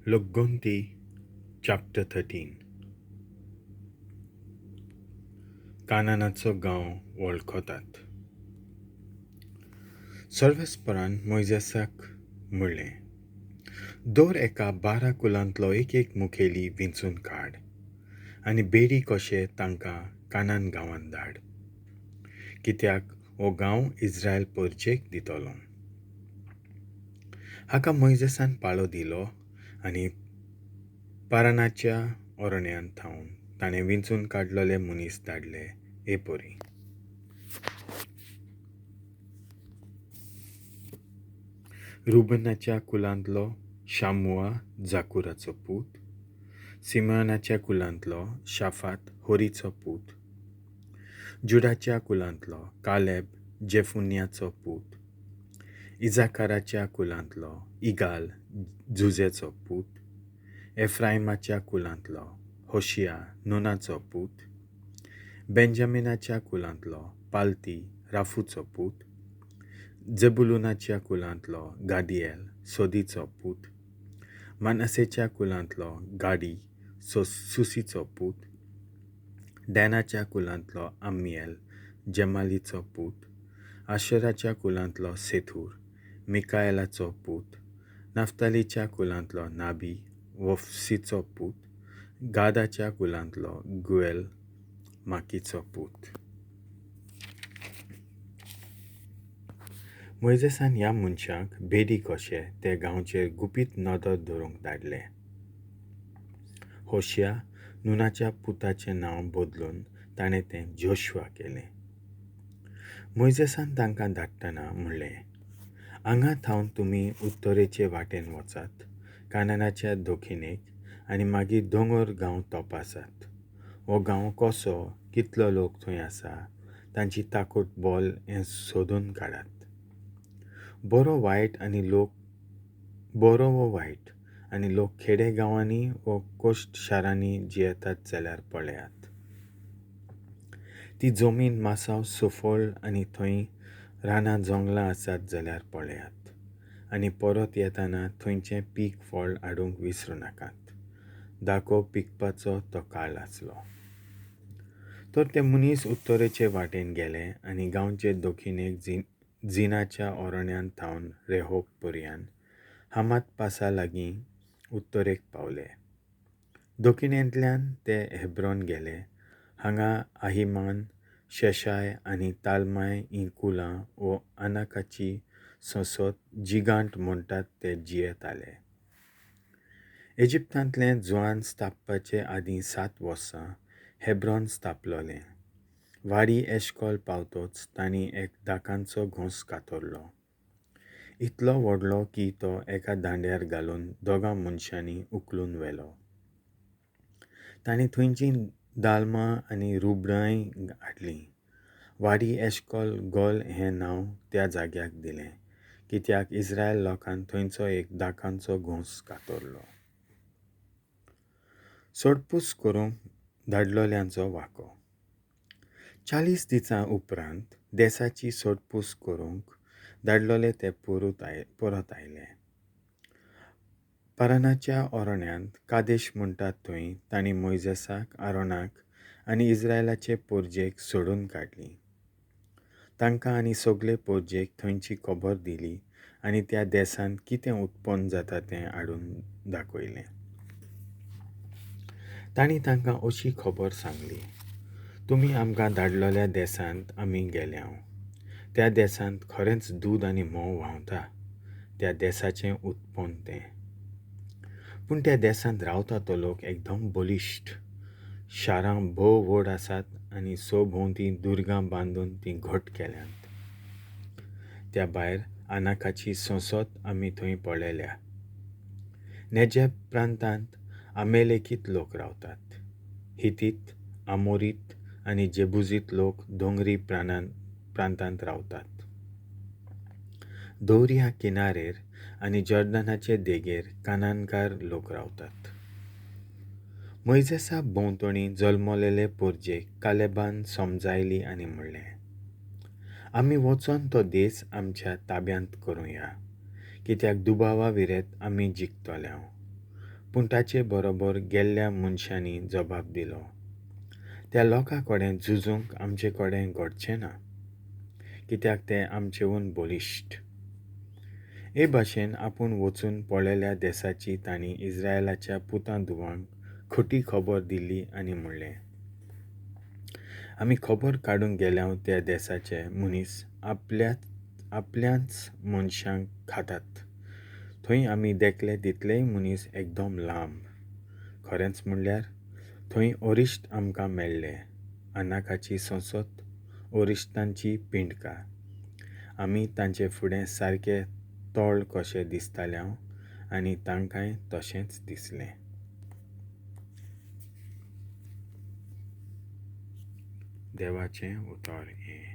लोकगोंती chapter 13. कानानाचो गांव वळखतात. सर्वेस्परान मोयजेसाक म्हणलें, दर एका 12 कुलांतलो एक एक मुखेली विंचून काड आनी बेडी कशे तांकां कानान गांवांत धाड, कित्याक हो गांव इस्रायल परजेक दितलो. हाका मोयजेसान पाळो दिलो आनी पारानाच्या अरण्यांत थावन ताणें विंचून काडलेले मनीस धाडले हे परी. रुबनाच्या कुलांतलो शामुआ जाकुराचो पूत, सिमोनाच्या कुलांतलो शाफात होरीचो पूत, जुडाच्या कुलांतलो कालेब जेफुन्याचो पूत, इजाकाराच्या कुलांतलो इगाल झुजेचो पूत, एफ्रायमाच्या कुलांतलो होशिया नुनाचो पूत, बेंजामिनाच्या कुलांतलो पालती राफूचो पूत, जेबुलुनाच्या कुलांतलो गादिएल सोदीचो पूत, मानसेच्या कुलांतलो गाडी सुसीचो पूत, डॅनाच्या कुलांतलो आम्मिएल जेमालीचो पूत, आशराच्या कुलांतलो सेथूर मिकाएलाचो पूत, नाफ्तालीच्या कुलांतलो नाबी वफ्सीचो पूत, गादाच्या कुलांतलो गुएल माकीचो पूत. मोयजेसान ह्या मनशांक बेडी कशे ते गांवचेर गुपीत नदर दवरूंक धाडले. होशिया नुनाच्या पुताचें नांव बदलून ताणें तें जोशुआ केलें. मोयजेसान तांकां धाडटना म्हणलें, हांगा थावन तुमी उत्तरेचे वाटेन वचात कानानाच्या दक्षिणेक आनी मागीर दोंगर गांव तपासात. हो गांव कसो, कितलो लोक थंय आसा, तांची ताकद बोल हें सोदून काडात. बरो वो वायट आनी लोक खेडे गांवांनी वो कोश्ट शारांनी जियेतात जाल्यार पळयात. ती जमीन मासाव सुफळ आनी थंय रानां जंगलां आसात जाल्यार पळयात आनी परत येताना थंयचें पीक फळ हाडूंक विसरूं नाकात. दाको पिकपाचो तो काळ आसलो. तर ते मनीस उत्तरेचे वाटेन गेले आनी गांवचे दक्षिणेक झिनाच्या अरण्यांत थावन रेहोब पर्यान हामात पासा लागीं उत्तरेक पावले. दक्षिणेंतल्यान ते हेब्रॉन गेले. हांगा आहिमान, शेशाय आनी तालमाय हीं कुलां वो अनाकाची संसद जिगांट म्हणटात ते जियेताले. इजिप्तांतलें जुआन स्थापपाचे आदीं 7 वर्सां हेब्रॉन स्थापलोलें. वाडी एशकॉल पावतोच तांणी एक दाकांचो घोंस कातरलो, इतलो व्हडलो की तो एका दांड्यार घालून दोगां मनशांनी उखलून व्हेलो. तांणी थंयचीं दालमां आनी रुबडांय हाडलीं. वाडी एशकॉल गोल हें नांव त्या जाग्याक दिलें, कित्याक इस्रायल लोकान थंयचो एक दाकांचो घोंस कातरलो. सोडपूस करूंक धाडलोल्यांचो वाको. 40 दिसां उपरांत देसाची सोडपूस करूंक धाडलोले ते परत आयले. पारानाच्या अरण्यांत कादेश म्हणटात थंय तांणी मोयजेसाक, आरोनाक आनी इस्रायलाचे पोरजेक सोडून काडली. तांकां आनी सगळे पोरजेक थंयची खबर दिली आनी त्या देसांत कितें उत्पन्न जाता तें हाडून दाखयलें. तांणी तांकां अशी खबर सांगली, तुमी आमकां धाडलेल्या देसांत आमी गेल्यांव. त्या देसांत खरेंच दूद आनी म्होंव व्हांवता, त्या देसाचें उत्पन्न तें. पूण त्या देसांत रावता तो लोक एकदम बलिश्ट. शारां भोव व्हड आसात आनी सभोंवती दुर्गां बांदून तीं घट केल्यांत. त्या भायर अनाकाची संसद आमी थंय पळयल्या. नेजेब प्रांतांत आमेलेकीत लोक रावतात. हितीत, आमोरीत आनी जेबुजीत लोक दोंगरी प्रांतांत रावतात. दर्या किनारेर आनी जॉर्डनाचे देगेर कानानकार लोक रावतात. मोयजेसा भोंवतणी जल्मलेले पोरजेक कालेबान समजायली आनी म्हणलें, आमी वचोन तो देस आमच्या ताब्यांत करुया, कित्याक दुबावा विरेत आमी जिखतले. पूण ताचे बरोबर गेल्ल्या मनशांनी जबाब दिलो, त्या लोकां कडेन झुजूंक आमचे कडेन घडचें ना, कित्याक ते आमचेहून बळिश्ट. हे भाशेन आपूण वचून पळयल्या देसाची तांणी इस्रायलाच्या पुतां धुवांक खोटी खबर दिली आनी म्हणलें, आमी खबर काडूंक गेल्या त्या देसाचे मनीस आपल्याच मनशांक खातात. थंय आमी देखले तितलेय मनीस एकदम लांब. खरेंच म्हणल्यार थंय अरिश्ट आमकां मेळ्ळें, अनाकाची संसद, अरिश्टांची पिंडकां. आमी तांचे फुडें सारके तोळ कशें दिसताले आनी तांकांय तशेंच दिसलें. देवाचें उतर हें.